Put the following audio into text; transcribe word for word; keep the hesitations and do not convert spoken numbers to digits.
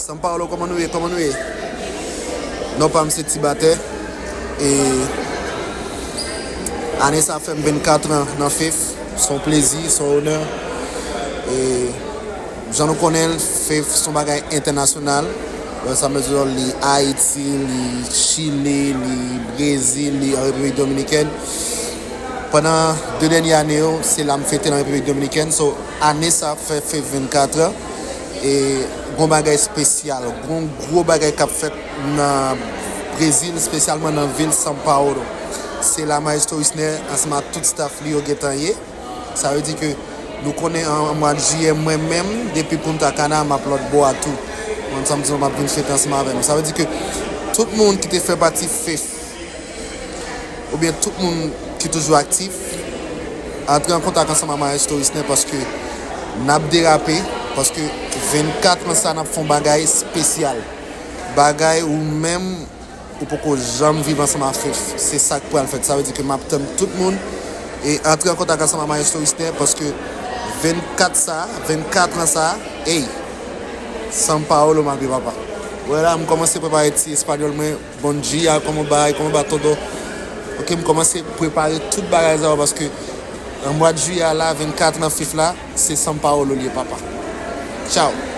San Paolo, kòman nou ye? Kòman nou ye? Non pa m se Ti Batè. E ane sa fè m vennkat an nan Fef. Se yon plezi, se yon onè. E jan nou konnen l, Fef se yon bagay entènasyonal. Sa vle di li Ayiti, li Chili, li Brezil, li an Repiblik Dominikèn. Pandan de dènye ane yo, se la m fete nan Repiblik Dominikèn. So, ane sa fè Fef vennkat an. E gon bagay espesyal, gon gwo bagay k ap fèt nan Brezil, espesyalman nan vil São Paulo. Se la Maestro Wisner ansanm ak tout staff li yo gentan ye. Sa vle di ke nou konnen an, an mwa jiyè, mwen menm, depi Punta Cana, m ap lòt bò a tou. Mwen, sa m di nou, m ap vin fete ansanm avè nou. Sa vle di ke tout moun ki te fè pati Fef, oubyen tout moun ki toujou aktif, antre an kontak ansanm ak Maestro Wisner paske n ap derape, paske vennkat an sa n ap fè yon bagay espesyal. Bagay ou menm ou poko janm viv ansanm ak Fef. Se sa k pral fèt. Sa vle di ke m ap tann tout moun e antre an kontak ansanm ak Maestro Wisner paske vennkat sa, vennkat an sa, ey, San Paolo, mami, papa. Wè la, m kòmanse prepare ti espanyòl mwen. Bon dia, kòman bay, kòman ba todo. Ok, m kòmanse prepare tout bagay sa yo paske an mwa jiyè a la, vennkat an Fef la, se San Paolo li ye, papa. Tchao.